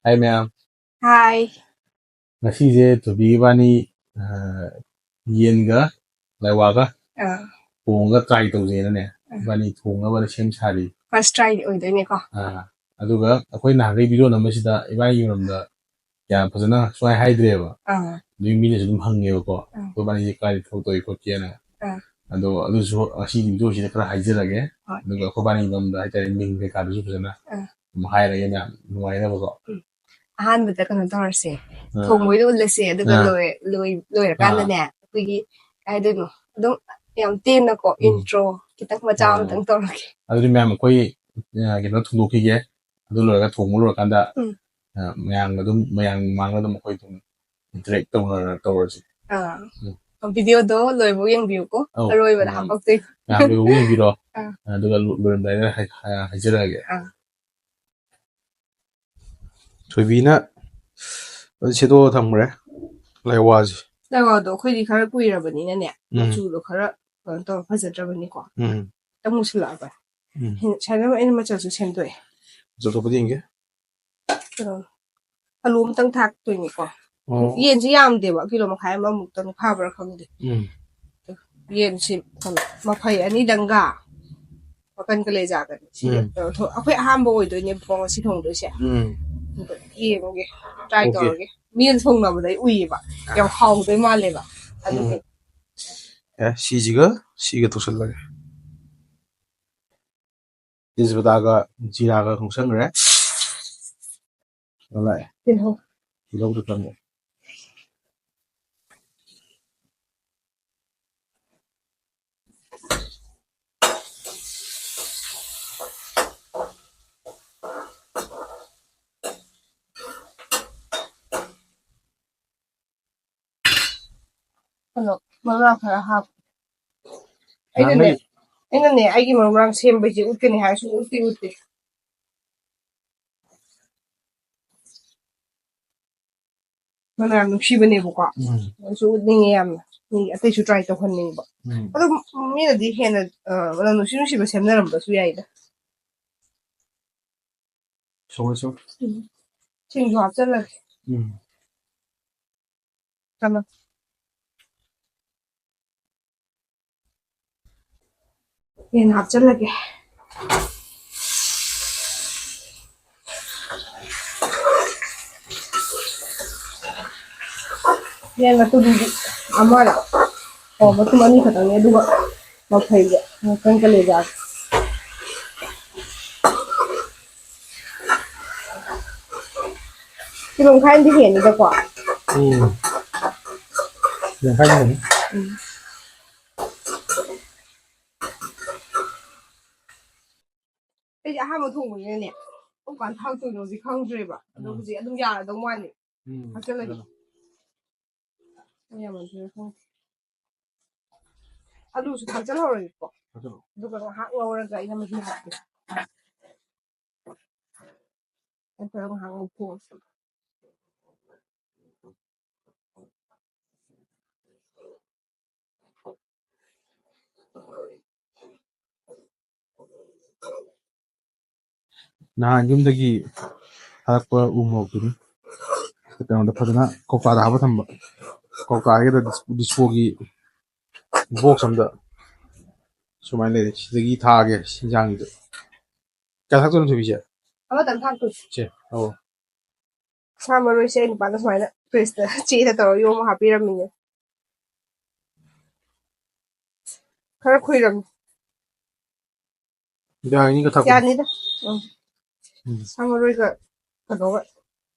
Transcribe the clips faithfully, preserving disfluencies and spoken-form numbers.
ꯍꯥꯏ ꯃꯌꯥꯝ꯫ ꯍꯥꯏ꯫ ꯉꯁꯤꯁꯦ ꯊꯣꯏꯕꯤ ꯏꯕꯥꯅꯤ, ꯑ, ꯌꯦꯟꯒ ꯂꯥꯏꯋꯥꯒ ꯑꯥ꯫ ꯊꯣꯡꯉꯒ try ꯇꯧꯁꯦꯅꯅꯦ꯫ ꯑꯥ꯫ ꯏꯕꯥꯅꯤ ꯊꯣꯡꯅꯕꯅ ꯁꯦꯝ ꯁꯥꯔꯤ꯫ First try ꯑꯣꯏꯗꯣꯏꯅꯦꯀꯣ꯫ ꯑꯥ꯫ ꯑꯗꯨꯒ ꯑꯩꯈꯣꯏ ꯅꯍꯥꯟꯈꯩ video ꯅꯝꯕꯁꯤꯗ ꯏꯕꯥꯅꯤꯒꯤ ꯃꯔꯝꯗ ꯌꯥꯝ ꯐꯖꯅ ꯁꯨꯡꯍꯥꯏ ꯍꯥꯏꯗ꯭ꯔꯦꯕ꯫ ꯑꯥ꯫ ꯑꯗꯨꯒꯤ ꯃꯤꯅꯁꯨ ꯑꯗꯨꯝ ꯍꯪꯉꯦꯕꯀꯣ꯫ ꯑꯥ꯫ ꯑꯩꯈꯣꯏ ꯏꯕꯥꯅꯤꯁꯦ ꯀꯥꯏꯗ ꯊꯕꯛ ꯇꯧꯏ ꯈꯣꯠꯀꯦꯅ꯫ ꯑꯥ꯫ ꯑꯗꯣ ꯑꯗꯨꯁꯨ ꯉꯁꯤꯒꯤ video ꯁꯤꯗ ꯈꯔ ꯍꯥꯏꯖꯔꯒꯦ꯫ ꯍꯣꯏ꯫ ꯑꯗꯨꯒ ꯑꯩꯈꯣꯏ ꯏꯕꯥꯅꯤꯒꯤ ꯃꯔꯝꯗ ꯍꯥꯏꯇꯥꯔꯦ, ꯃꯤꯡ ꯀꯩꯀꯥꯗꯨꯁꯨ ꯐꯖꯅ ꯑꯥ꯫ ꯑꯗꯨꯝ ꯍꯥꯏꯔꯒꯦ ꯃꯌꯥꯝ ꯅꯨꯡꯉꯥꯏꯅꯕꯀꯣ꯫ ꯎꯝ꯫ ꯑꯍꯥꯟꯕꯗ ꯀꯩꯅꯣ ꯇꯧꯔꯁꯦ꯫ ꯑꯥ꯫ ꯊꯣꯡꯕꯩꯗꯣ ꯎꯠꯂꯁꯦ, ꯑꯗꯨꯒ ꯑꯥ꯫ ꯂꯣꯏ-, ꯂꯣꯏ-, ꯂꯣꯏꯔꯀꯥꯟꯗꯅꯦ, ꯑꯥ꯫ ꯑꯩꯈꯣꯏꯒꯤ, ꯀꯩ ꯍꯥꯏꯗꯣꯏꯅꯣ, ꯑꯗꯨꯝ ꯌꯥꯝ ꯇꯦꯟꯅꯀꯣ, ꯎꯝ꯫ Intro ꯈꯤꯇꯪ ꯃꯆꯥ ꯑꯥ꯫ ꯑꯃꯇꯪ ꯇꯧꯔꯒꯦ꯫ ꯑꯗꯨꯗꯤ ꯃꯌꯥꯝ ꯑꯩꯈꯣꯏ, ꯑ, ꯀꯩꯅꯣ ꯊꯣꯡꯗꯣꯛꯈꯤꯒꯦ꯫ ꯑꯗꯨ ꯂꯣꯏꯔꯒ ꯊꯣꯡꯕ ꯂꯣꯏꯔꯀꯥꯟꯗ, ꯎꯝ꯫ ꯑ, ꯃꯌꯥꯝꯒ ꯑꯗꯨꯝ, ꯃꯌꯥꯝ ꯃꯃꯥꯡꯗ ꯑꯗꯨꯝ ꯑꯩꯈꯣꯏ ꯑꯗꯨꯝ interact ꯇꯧꯅꯔ ꯇꯧꯔꯁꯤ꯫ ꯑꯥ꯫ ꯎꯝ꯫ Video ꯗꯣ ꯂꯣꯏꯕꯧ ꯌꯦꯡꯕꯤꯌꯨꯀꯣ꯫ ꯑꯧ, ꯑꯔꯣꯏꯕꯗ ꯃꯌꯥꯝ, ꯍꯥꯄꯛꯇꯣꯏꯅꯦ꯫ ꯃꯌꯥꯝ ꯂꯣꯏꯕꯧ ꯌꯦꯡꯕꯤꯔꯣ꯫ ꯑꯥ꯫ ꯑꯗꯨꯒ ꯂꯣ-, ꯂꯣꯏꯔꯝꯗꯥꯏꯗ ꯍꯥꯏ-, ꯍꯥꯏ-, ꯍꯥꯏꯖꯔꯛꯑꯒꯦ꯫ ꯑꯥ꯫ ꯊꯣꯏꯕꯤꯅ ꯁꯦꯠꯇꯣꯛꯑ ꯊꯝꯈ꯭ꯔꯦ ꯂꯥꯏꯋꯥꯁꯦ꯫ ꯂꯥꯏꯋꯥꯗꯣ ꯑꯩꯈꯣꯏꯗꯤ ꯈꯔ ꯀꯨꯏꯔꯕꯅꯤꯅꯅꯦ, ꯎꯝ꯫ ꯃꯆꯨꯗꯣ ꯈꯔ ꯀꯩꯅꯣ ꯇꯧꯔ ꯐꯖꯗ꯭ꯔꯕꯅꯤꯀꯣ꯫ ꯎꯝ꯫ ꯈꯤꯇꯪ ꯃꯨꯁꯤꯜꯂꯛꯑꯕꯅꯤ꯫ ꯎꯝ꯫ ꯁꯤ-, ꯁꯨꯃꯥꯏꯅ ꯑꯩꯅ ꯃꯆꯜꯁꯨ ꯁꯦꯝꯗꯣꯛꯑꯦ꯫ ꯃꯆꯜ ꯊꯣꯛꯄꯗꯤ ꯌꯦꯡꯒꯦ꯫ ꯀꯩꯅꯣ, ꯑꯂꯨ ꯑꯃꯇꯪ ꯊꯥꯛꯇꯣꯏꯅꯤꯀꯣ꯫ ꯑꯣ꯫ ꯌꯦꯟꯁꯤ ꯌꯥꯝꯗꯦꯕ, ꯀꯤꯂꯣ ꯃꯈꯥꯏ ꯑꯃꯃꯨꯛꯇꯪ ꯐꯥꯕ꯭ꯔꯥ ꯈꯪꯗꯦ꯫ ꯎꯝ꯫ ꯌꯦꯟꯁꯤ ꯀꯩꯅꯣ, ꯃꯐꯩ ꯑꯅꯤꯗꯪꯒ ꯃꯀꯟ ꯀꯂꯦꯖꯥꯒꯅꯤ꯫ ꯁꯤꯗ ꯎꯝ꯫ ꯀꯩꯅꯣ ꯊꯣ-, ꯑꯩꯈꯣꯏ ꯑꯍꯥꯟꯕ ꯑꯣꯏꯗꯣꯏꯅꯦꯕꯀꯣ ꯉꯁꯤ ꯊꯣꯡꯗꯣꯏꯁꯦ꯫ ꯎꯝ꯫ ꯑꯗꯣ ꯌꯦꯡꯉꯨꯒꯦ, try ꯑꯣꯀꯦ꯫ ꯇꯧꯔꯒꯦ꯫ ꯃꯤꯅ ꯊꯣꯡꯅꯕꯗ ꯑꯩ ꯎꯏꯌꯦꯕ꯫ ꯌꯥꯝ ꯍꯥꯎꯗꯣꯏ ꯃꯥꯜꯂꯦꯕ꯫ ꯑꯗꯨꯒꯤ ꯎꯝ꯫ ꯑꯦ, ꯁꯤꯁꯤꯒ ꯁꯤꯒ ꯇꯧꯁꯜꯂꯒꯦ꯫ ꯇꯦꯖꯄꯇꯥꯒ ꯖꯤꯔꯥꯒ ꯉꯧꯁꯟꯈ꯭ꯔꯦ꯫ ꯂꯥꯛꯑꯦ꯫ ꯇꯤꯜꯍꯧ꯫ ꯇꯤꯜꯍꯧꯁꯨ ꯆꯪꯉꯦ꯫ ꯀꯩꯅꯣ, ꯃꯔꯨ ꯃꯔꯥꯡ ꯈꯔ ꯍꯥꯞ-, ꯑꯩꯅꯅꯦ, ꯅꯍꯥꯟꯒꯩ ꯑꯩꯅꯅꯦ, ꯑꯩꯒꯤ ꯃꯔꯨ ꯃꯔꯥꯡ ꯁꯦꯝꯕꯩꯁꯦ ꯎꯠꯀꯅꯤ ꯍꯥꯏꯔꯁꯨ ꯎꯠꯇꯤ ꯎꯠꯇꯦ꯫ ꯃꯅꯥ ꯌꯥꯝ ꯅꯨꯡꯁꯤꯕꯅꯦꯕꯀꯣ꯫ ꯎꯝ꯫ ꯑꯗꯨꯁꯨ ꯎꯠꯅꯤꯡꯉꯦ ꯌꯥꯝꯅ꯫ ꯃꯤ ꯑꯇꯩꯁꯨ try ꯇꯧꯍꯟꯅꯤꯡꯕ꯫ ꯎꯝ꯫ ꯑꯗꯣ ꯃꯤꯅꯗꯤ ꯍꯦꯟꯅ, ꯑ, ꯃꯅꯝ ꯅꯨꯡꯁꯤ ꯅꯨꯡꯁꯤꯕ ꯁꯦꯝꯅꯔꯝꯕꯁꯨ ꯌꯥꯏꯗ꯫ ꯁꯧꯔꯦ, ꯁꯧꯔꯦ꯫ ꯎꯝ꯫ ꯁꯤꯡꯁꯨ ꯍꯥꯞꯆꯜꯂꯒꯦ꯫ ꯎꯝ꯫ ꯀꯩꯅꯣ? ꯌꯦꯟ ꯍꯥꯞꯆꯜꯂꯒꯦ꯫ ꯌꯦꯟ ꯃꯇꯨꯝꯗꯤ ꯑꯃꯔ? ꯑꯣ, ꯃꯇꯨꯝ ꯑꯅꯤ ꯈꯛꯇꯪꯅꯦ, ꯑꯗꯨꯒ ꯃꯐꯩꯒ ꯉꯥꯛꯇꯪ ꯀꯂꯦꯖꯥꯒ꯫ ꯀꯤꯂꯣ ꯃꯈꯥꯏ ꯑꯃꯗꯤ ꯍꯦꯟꯅꯤꯗꯀꯣ꯫ ꯎꯝ꯫ ꯀꯤꯂꯣ ꯃꯈꯥꯏ ꯍꯦꯟꯅꯤ꯫ ꯎꯝ꯫ ꯑꯩꯗꯤ ꯑꯍꯥꯟꯕ ꯊꯣꯡꯕꯅꯤꯅꯅꯦ, ꯀꯔꯝ ꯀꯥꯟꯗ ꯊꯥꯛꯇꯣꯏꯅꯣꯗꯤ ꯈꯪꯗ꯭ꯔꯦꯕ꯫ ꯑꯗꯣ ꯎꯝ꯫ ꯍꯧꯖꯤꯛ ꯑꯗꯨꯝ ꯌꯥꯔꯗꯧ ꯃꯥꯜꯂꯦ꯫ ꯎꯝ꯫ ꯊꯥꯛꯆꯜꯂꯒꯦ꯫ ꯌꯥꯔꯦ꯫ ꯑꯩ ꯌꯥꯝꯃꯟꯗꯣꯏꯔꯥ ꯈꯪꯗꯦ꯫ ꯑꯂꯨꯁꯨ ꯊꯥꯛꯆꯜꯍꯧꯔꯒꯦꯀꯣ꯫ ꯊꯥꯛꯆꯜꯂꯣ꯫ ꯑꯗꯨꯒ ꯉꯥꯏꯍꯥꯛ ꯉꯧꯔꯒ ꯑꯩꯅ ꯃꯍꯤ ꯍꯥꯞꯀꯦ꯫ ꯅꯠꯇ꯭ꯔꯒ ꯉꯥꯏꯍꯥꯛ ꯉꯧꯊꯣꯛꯑꯁꯤ꯫ ꯅꯍꯥꯟ ꯌꯨꯝꯗꯒꯤ ꯊꯥꯔꯛꯄ ꯎ ꯃꯣꯔꯣꯛꯇꯨꯅꯤ꯫ ꯀꯩꯅꯣꯗ ꯐꯖꯅ ꯀꯧꯇꯥꯗ ꯍꯥꯞꯄ ꯊꯝꯕ꯫ ꯀꯧꯇꯥ ꯍꯥꯏꯒꯗ꯭ꯔꯥ, ꯗꯤꯁ-, ꯗꯤꯁꯄꯣꯒꯤ ꯕꯣꯛꯁ ꯑꯝꯗ ꯁꯨꯃꯥꯏꯅ ꯂꯩꯔꯦ꯫ ꯁꯤꯗꯒꯤ ꯊꯥꯛꯑꯒꯦ ꯏꯟꯖꯥꯡꯒꯤꯗ꯫ ꯀꯌꯥ ꯊꯥꯛꯇꯣꯏꯅꯣ, ꯊꯣꯏꯕꯤꯁꯦ? ꯑꯃꯇꯪ ꯊꯥꯛꯇꯣꯏ꯫ ꯁꯦ, ꯑꯧ꯫ ꯁꯥ ꯃꯔꯣꯏꯁꯦ ꯑꯩ ꯅꯨꯄꯥꯅ ꯁꯨꯃꯥꯏꯅ ꯐ꯭ꯔꯤꯖꯇ ꯆꯦꯗ ꯇꯧꯔꯒ ꯌꯣꯝꯃ ꯍꯥꯞꯄꯤꯔꯝꯃꯤꯅꯦ꯫ ꯈꯔ ꯈꯨꯏꯔꯝꯃꯤ꯫ ꯌꯥꯔꯅꯤꯒ ꯊꯥꯛꯄꯗꯣ꯫ ꯌꯥꯅꯤꯗ꯫ ꯎꯝ꯫ ꯎꯝ꯫ ꯁꯥ ꯃꯔꯣꯏꯒ ꯀꯩꯅꯣꯒ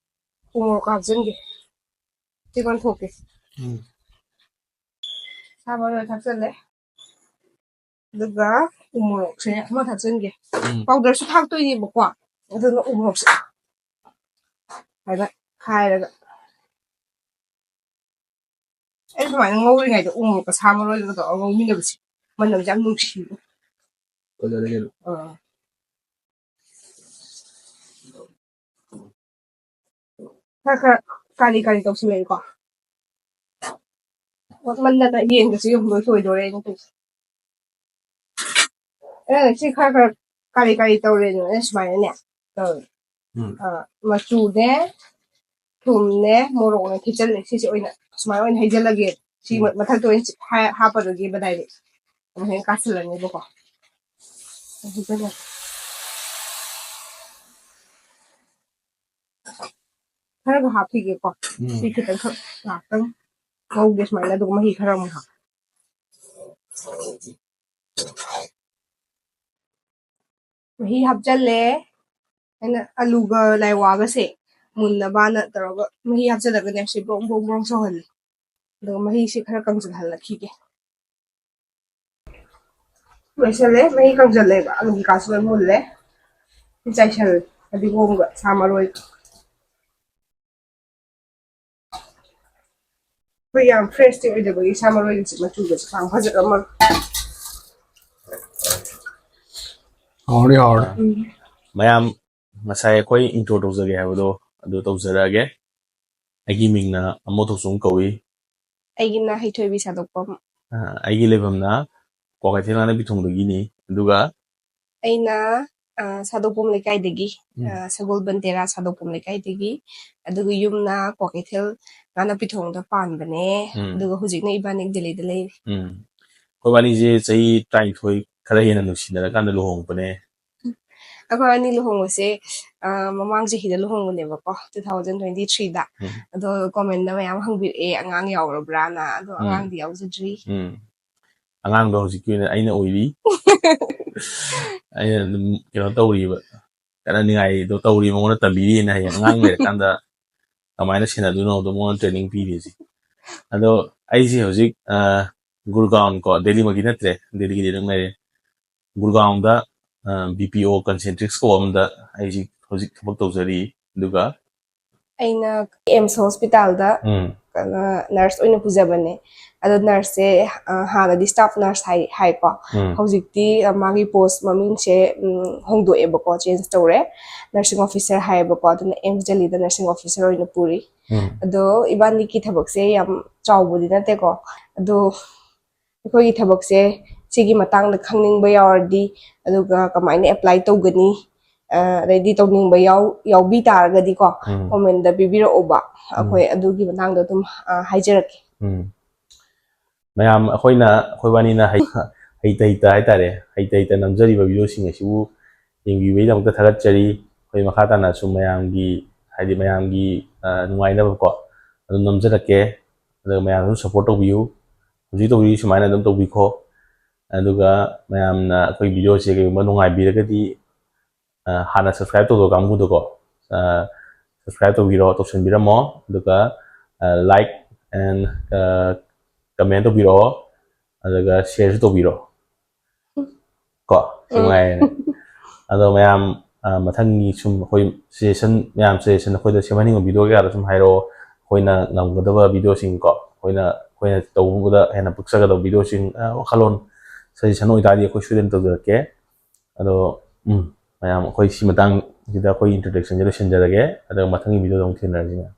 ꯎ ꯃꯣꯔꯣꯛꯀ ꯍꯥꯞꯆꯤꯟꯒꯦ꯫ ꯁꯤ ꯀꯣꯟꯊꯣꯛꯀꯦ꯫ ꯎꯝ꯫ ꯁꯥ ꯃꯔꯣꯏ ꯊꯥꯛꯆꯜꯂꯦ꯫ ꯑꯗꯨꯒ ꯎ ꯃꯣꯔꯣꯛꯁꯦ ꯑꯃ ꯊꯥꯛꯆꯟꯒꯦ꯫ ꯎꯝ꯫ ꯄꯥꯎꯗꯔꯁꯨ ꯊꯥꯛꯇꯣꯏꯅꯦꯕꯀꯣ꯫ ꯑꯗꯨꯅ ꯎ ꯃꯣꯔꯣꯛꯁꯦ ꯍꯥꯏꯅ ꯈꯥꯏꯔꯒ꯫ ꯑꯩ ꯁꯨꯃꯥꯏꯅ ꯉꯧꯔꯤꯉꯩꯗ ꯎ ꯃꯣꯔꯣꯛꯀ ꯁꯥ ꯃꯔꯣꯏꯒ ꯇꯧꯔꯒ ꯉꯧꯃꯤꯟꯅꯕꯁꯦ ꯃꯅꯝꯁꯦ ꯌꯥꯝ ꯅꯨꯡꯁꯤꯕ꯫ ꯐꯖꯔꯦ ꯀꯩꯅꯣ꯫ ꯑꯥ꯫ ꯈꯔ ꯈꯔ ꯀꯥꯂꯤ ꯀꯥꯂꯤ ꯇꯧꯁꯤꯜꯂꯛꯏꯀꯣ꯫ ꯃꯣꯠꯃꯟꯗꯅ ꯌꯦꯟꯒꯁꯦ ꯌꯦꯡꯉꯨ ꯂꯣꯏ ꯇꯣꯏꯗꯣꯔꯦ ꯑꯩꯅ ꯇꯧꯏꯁꯦ꯫ ꯑꯩꯅ ꯁꯤ ꯈꯔ ꯈꯔ ꯀꯥꯂꯤ ꯀꯥꯂꯤ ꯇꯧꯔꯦꯗꯅ ꯑꯩꯅ ꯁꯨꯃꯥꯏꯅꯅꯦ ꯇꯧꯔꯦ꯫ ꯎꯝ꯫ ꯑ, ꯃꯆꯨꯅꯦ, ꯊꯨꯝꯅꯦ, ꯃꯣꯔꯣꯛꯅꯦ ꯊꯤꯠꯆꯜꯂꯦ꯫ ꯁꯤꯁꯦ ꯑꯣꯏꯅ ꯁꯨꯃꯥꯏꯅ ꯑꯣꯏꯅ ꯍꯩꯖꯜꯂꯒꯦ꯫ ꯁꯤ ꯎꯝ꯫ ꯃ-, ꯃꯊꯛꯇ ꯑꯣꯏꯅ ꯍꯥ-, ꯍꯥꯞꯄꯔꯣꯏꯒꯦꯕ direct꯫ ꯑꯃꯨꯛ ꯍꯦꯟꯅ ꯀꯥꯁꯤꯜꯂꯅꯦꯕꯀꯣ꯫ ꯍꯩꯖꯜꯂꯒꯦ꯫ ꯈꯔꯒ ꯍꯥꯞꯈꯤꯒꯦꯀꯣ꯫ ꯎꯝ꯫ ꯁꯤ ꯈꯤꯇꯪꯈꯛ ꯉꯥꯛꯇꯪ ꯉꯧꯒꯦ ꯁꯨꯃꯥꯏꯅ, ꯑꯗꯨꯒ ꯃꯍꯤ ꯈꯔ ꯑꯃꯨꯛ ꯍꯥꯞ-, ꯃꯍꯤ ꯍꯥꯞꯆꯜꯂꯦ꯫ ꯑꯩꯅ ꯑꯂꯨꯒ ꯂꯥꯏꯋꯥꯒꯁꯦ ꯃꯨꯟꯅꯕꯅ ꯇꯧꯔꯒ ꯃꯍꯤ ꯍꯥꯞꯆꯜꯂꯒꯅꯦ ꯁꯤ ꯕ꯭ꯔꯣꯡ ꯕ꯭ꯔꯣꯡ ꯕ꯭ꯔꯣꯡ ꯁꯧꯍꯜꯂꯦ꯫ ꯑꯗꯨꯒ ꯃꯍꯤꯁꯦ ꯈꯔ ꯀꯪꯁꯤꯜꯍꯜꯂꯛꯈꯤꯒꯦ꯫ ꯂꯣꯏꯁꯜꯂꯦ, ꯃꯍꯤ ꯀꯪꯁꯤꯜꯂꯦꯕ, ꯑꯂꯨ ꯀꯩꯀꯥꯁꯨ ꯂꯣꯏ ꯃꯨꯜꯂꯦ꯫ ꯁꯤ ꯆꯥꯏꯁꯜꯂꯦ, ꯐꯗꯤꯒꯣꯝꯒ ꯁꯥ ꯃꯔꯣꯏꯒ꯫ ꯑꯩꯈꯣꯏ ꯌꯥꯝ fresh ꯇꯤ ꯑꯣꯏꯗꯕꯒꯤ ꯁꯥ ꯃꯔꯣꯏꯒꯁꯦ ꯃꯆꯨꯒꯁꯦ ꯄꯥꯡ ꯐꯖꯔꯝꯃꯔꯣꯏ꯫ ꯍꯥꯎꯔꯅꯤ, ꯍꯥꯎꯔꯅꯤ꯫ ꯎꯝ꯫ ꯃꯌꯥꯝ, ꯉꯁꯥꯏ ꯑꯩꯈꯣꯏ intro ꯇꯧꯖꯒꯦ ꯍꯥꯏꯕꯗꯣ ꯑꯗꯨ ꯇꯧꯖꯔꯛꯑꯒꯦ꯫ ꯑꯩꯒꯤ ꯃꯤꯡꯅ ꯑꯃꯣ ꯊꯣꯛꯆꯣꯝ ꯀꯧꯏ꯫ ꯑꯩꯒꯤꯅ ꯍꯩꯊꯣꯏꯕꯤ ꯁꯥꯗꯣꯛꯄꯝ꯫ ꯑ, ꯑꯩꯒꯤ ꯂꯩꯐꯝꯅ ꯀ꯭ꯋꯥꯀꯩꯊꯦꯜ ꯉꯥꯅꯝꯕꯤ ꯊꯣꯡꯗꯒꯤꯅꯤ꯫ ꯑꯗꯨꯒ ꯑꯩꯅ, ꯑ, ꯁꯥꯗꯣꯛꯄꯝ ꯂꯩꯀꯥꯏꯗꯒꯤ, ꯎꯝ꯫ ꯑ, ꯁꯒꯣꯜꯕꯟ ꯇꯦꯔꯥ ꯁꯥꯗꯣꯛꯄꯝ ꯂꯩꯀꯥꯏꯗꯒꯤ꯫ ꯑꯗꯨꯒ ꯌꯨꯝꯅ ꯀ꯭ꯋꯥꯀꯩꯊꯦꯜ ꯉꯥꯅꯝꯕꯤ ꯊꯣꯡꯗ ꯄꯥꯟꯕꯅꯦ꯫ ꯎꯝ꯫ ꯑꯗꯨꯒ ꯍꯧꯖꯤꯛꯅ ꯏꯕꯥꯅꯤ ꯗꯦꯜꯂꯤꯗ ꯂꯩꯔꯤ꯫ ꯎꯝ꯫ ꯑꯩꯈꯣꯏꯕꯥꯅꯤꯁꯦ ꯆꯍꯤ ꯇꯔꯥꯅꯤꯊꯣꯏ ꯈꯔ ꯍꯦꯟꯅ ꯅꯨꯡꯁꯤꯅꯔꯀꯥꯟꯗ ꯂꯨꯍꯣꯡꯕꯅꯦ꯫ ꯑꯩꯈꯣꯏ ꯑꯅꯤ ꯂꯨꯍꯣꯡꯕꯁꯦ, ꯑ, ꯃꯃꯥꯡ ꯆꯍꯤꯗ ꯂꯨꯍꯣꯡꯕꯅꯦꯕꯀꯣ, two thousand twenty three ꯗ꯫ ꯎꯝ꯫ ꯑꯗꯣ comment ꯇ ꯃꯌꯥꯝ ꯍꯪꯕꯤꯔꯛꯑꯦ, "ꯑꯉꯥꯡ ꯌꯥꯎꯔꯕ꯭ꯔꯥꯅ?" ꯑꯗꯣ ꯎꯝ꯫ ꯑꯉꯥꯡꯗꯤ ꯌꯥꯎꯖꯗ꯭ꯔꯤ꯫ ꯎꯝ꯫ ꯑꯉꯥꯡꯗꯣ ꯍꯧꯖꯤꯛꯀꯤ ꯑꯣꯏꯅ ꯑꯩꯅ ꯑꯣꯏꯔꯤ꯫ ꯑꯩꯅ ꯑꯗꯨꯝ ꯀꯩꯅꯣ ꯇꯧꯔꯤꯕ, ꯀꯟꯅ ꯅꯤꯡꯉꯥꯏꯗꯣ ꯇꯧꯔꯤ, ꯃꯉꯣꯟꯗ ꯇꯝꯕꯤꯔꯤꯅ꯫ ꯍꯌꯦꯡ ꯑꯉꯥꯡ ꯂꯩꯔꯀꯥꯟꯗ ꯀꯃꯥꯏꯅ ꯁꯦꯟꯅꯗꯣꯏꯅꯣꯗꯣ ꯃꯉꯣꯟꯗ training ꯄꯤꯔꯤ ꯍꯧꯖꯤꯛ꯫ ꯑꯗꯣ ꯑꯩꯁꯦ ꯍꯧꯖꯤꯛ, ꯑ, ꯒꯨꯔꯒꯥꯎꯟ ꯀꯣ, ꯗꯦꯜꯂꯤꯃꯛꯇꯤ ꯅꯠꯇ꯭ꯔꯦ, ꯗꯦꯜꯂꯤꯒꯤꯗꯤ ꯑꯗꯨꯝ ꯂꯩꯔꯦ꯫ ꯒꯨꯔꯒꯥꯎꯟꯗ, ꯑ, B P O Concentrix ꯀꯧꯕ ꯑꯃꯗ ꯑꯩꯁꯤ ꯍꯧꯖꯤꯛ ꯊꯕꯛ ꯇꯧꯖꯔꯤ꯫ ꯑꯗꯨꯒ ꯑꯩꯅ ꯑꯦꯝꯁ ꯍꯣꯁꯄꯤꯇꯥꯜꯗ, ꯎꯝ꯫ ꯑ, ꯅꯔꯁ ꯑꯣꯏꯅ ꯄꯨꯖꯕꯅꯦ꯫ ꯑꯗꯣ ꯅꯔꯁꯁꯦ, ꯑ, ꯍꯥꯟꯅꯗꯤ staff nurse ꯍꯥꯏ-, ꯍꯥꯏꯀꯣ꯫ ꯎꯝ꯫ ꯍꯧꯖꯤꯛꯇꯤ, ꯑ, ꯃꯥꯒꯤ post ꯃꯃꯤꯡꯁꯦ, ꯎꯝ, ꯍꯣꯡꯗꯣꯛꯑꯦꯕꯀꯣ, change ꯇꯧꯔꯦ꯫ Nursing officer ꯍꯥꯏꯌꯦꯕꯀꯣ, ꯑꯗꯨꯅ ꯑꯦꯝꯁ ꯗꯦꯜꯂꯤꯗ nursing officer ꯑꯣꯏꯅ ꯄꯨꯔꯤ꯫ ꯎꯝ꯫ ꯑꯗꯣ ꯏꯕꯥꯅꯤꯒꯤ ꯊꯕꯛꯁꯦ ꯌꯥꯝ ꯆꯥꯎꯕꯗꯤ ꯅꯠꯇꯦꯀꯣ꯫ ꯑꯗꯣ ꯑꯩꯈꯣꯏꯒꯤ ꯊꯕꯛꯁꯦ ꯁꯤꯒꯤ ꯃꯇꯥꯡꯗ ꯈꯪꯅꯤꯡꯕ ꯌꯥꯎꯔꯗꯤ, ꯑꯗꯨꯒ ꯀꯃꯥꯏꯅ apply ꯇꯧꯒꯅꯤ, ꯑ, ꯑꯗꯩꯗꯤ ꯇꯧꯅꯤꯡꯕ ꯌꯥꯎ ꯌꯥꯎꯕꯤ ꯇꯥꯔꯒꯗꯤꯀꯣ, ꯎꯝ. ꯀꯣꯃꯦꯟꯗ ꯄꯤꯕꯤꯔꯛꯎꯕ, ꯑꯩꯈꯣꯏ ꯑꯗꯨꯒꯤ ꯃꯇꯥꯡꯗ ꯑꯗꯨꯝ ꯑ, ꯍꯥꯏꯖꯔꯛꯀꯦ꯫ ꯎꯝ. ꯃꯌꯥꯝ ꯑꯩꯈꯣꯏꯅ ꯑꯩꯈꯣꯏꯕꯥꯅꯤꯅ ꯍꯩ- ꯍꯩꯇ ꯍꯩꯇ ꯍꯥꯏꯇꯥꯔꯦ, ꯍꯩꯇ ꯍꯩꯇ ꯅꯝꯖꯔꯤꯕ ꯚꯤꯗꯤꯑꯣꯁꯤꯡ ꯑꯁꯤꯕꯨ ꯌꯦꯡꯕꯤꯕꯒꯤꯗꯃꯛꯇ ꯊꯥꯒꯠꯆꯔꯤ꯫ ꯑꯩꯈꯣꯏ ꯃꯈꯥ ꯇꯥꯅꯁꯨ ꯃꯌꯥꯝꯒꯤ, ꯍꯥꯏꯗꯤ ꯃꯌꯥꯝꯒꯤ ꯑ, ꯅꯨꯡꯉꯥꯏꯅꯕꯀꯣ ꯑꯗꯨꯝ ꯅꯝꯖꯔꯛꯀꯦ꯫ ꯑꯗꯨꯒ ꯃꯌꯥꯝꯁꯨ ꯁꯞꯄꯣꯔꯠ ꯇꯧꯕꯤꯌꯨ, ꯍꯧꯖꯤꯛ ꯇꯧꯕꯤꯔꯤ ꯁꯨꯃꯥꯏꯅ ꯑꯗꯨꯝ ꯇꯧꯕꯤꯈꯣ꯫ ꯑꯗꯨꯒ ꯃꯌꯥꯝꯅ ꯑꯩꯈꯣꯏ ꯚꯤꯗꯤꯑꯣꯁꯦ ꯀꯩꯒꯨꯝꯕ ꯅꯨꯡꯉꯥꯏꯕꯤꯔꯒꯗꯤ ꯑ, ꯍꯥꯟꯅ ꯁꯕꯁꯀ꯭ꯔꯥꯏꯕ ꯇꯧꯗꯕ ꯀꯥꯡꯕꯨꯗꯀꯣ ꯁꯕꯁꯀ꯭ꯔꯥꯏꯕ ꯇꯧꯕꯤꯔꯣ, ꯇꯧꯁꯟꯕꯤꯔꯝꯃꯣ꯫ ꯑꯗꯨꯒ ꯂꯥꯏꯛ ꯑꯦꯟ ꯀꯃꯦꯟ ꯇꯧꯕꯤꯔꯛꯑꯣ, ꯑꯗꯨꯒ ꯁꯤꯌꯔꯁꯨ ꯇꯧꯕꯤꯔꯣ ꯀꯣ꯫ ꯁꯤ ꯎꯝ. ꯃꯉꯥꯏꯔꯦꯅꯦ꯫ ꯑꯗꯣ ꯃꯌꯥꯝ ꯑ, ꯃꯊꯪꯒꯤ ꯁꯨꯝ ꯑꯩꯈꯣꯏ ꯁꯖꯦꯁꯟ, ꯃꯌꯥꯝ ꯁꯖꯦꯁꯟ ꯑꯩꯈꯣꯏꯗ ꯁꯦꯝꯍꯟꯅꯤꯡꯕ ꯚꯤꯗꯤꯑꯣ ꯀꯌꯥꯗꯣ ꯁꯨꯝ ꯍꯥꯏꯔꯛꯑꯣ꯫ ꯑꯩꯈꯣꯏꯅ ꯉꯝꯒꯗꯕ ꯚꯤꯗꯤꯑꯣꯁꯤꯡ ꯀꯣ, ꯑꯩꯈꯣꯏꯅ ꯑꯩꯈꯣꯏꯅ ꯇꯧꯕꯗ ꯍꯦꯟꯅ ꯄꯛꯆꯒꯗꯕ ꯚꯤꯗꯤꯑꯣꯁꯤꯡ ꯑ, ꯋꯥꯈꯜꯂꯣꯟ ꯁꯖꯦꯁꯟ ꯑꯣꯏꯇꯥꯔꯗꯤ ꯑꯩꯈꯣꯏ ꯁꯣꯏꯗꯅ ꯇꯧꯖꯔꯛꯀꯦ꯫ ꯑꯗꯣ ꯎꯝ, ꯃꯌꯥꯝ ꯑꯩꯈꯣꯏ ꯁꯤ ꯃꯇꯥꯡꯁꯤꯗ ꯑꯩꯈꯣꯏ ꯏꯟꯇ꯭ꯔꯣꯗꯛꯁꯟꯁꯦ ꯂꯣꯏꯁꯤꯟꯖꯔꯒꯦ꯫ ꯑꯗꯨꯒ ꯃꯊꯪꯒꯤ ꯚꯤꯗꯤꯑꯣꯗ ꯑꯃꯨꯛ ꯊꯦꯡꯅꯔꯁꯤ ꯃꯌꯥꯝ꯫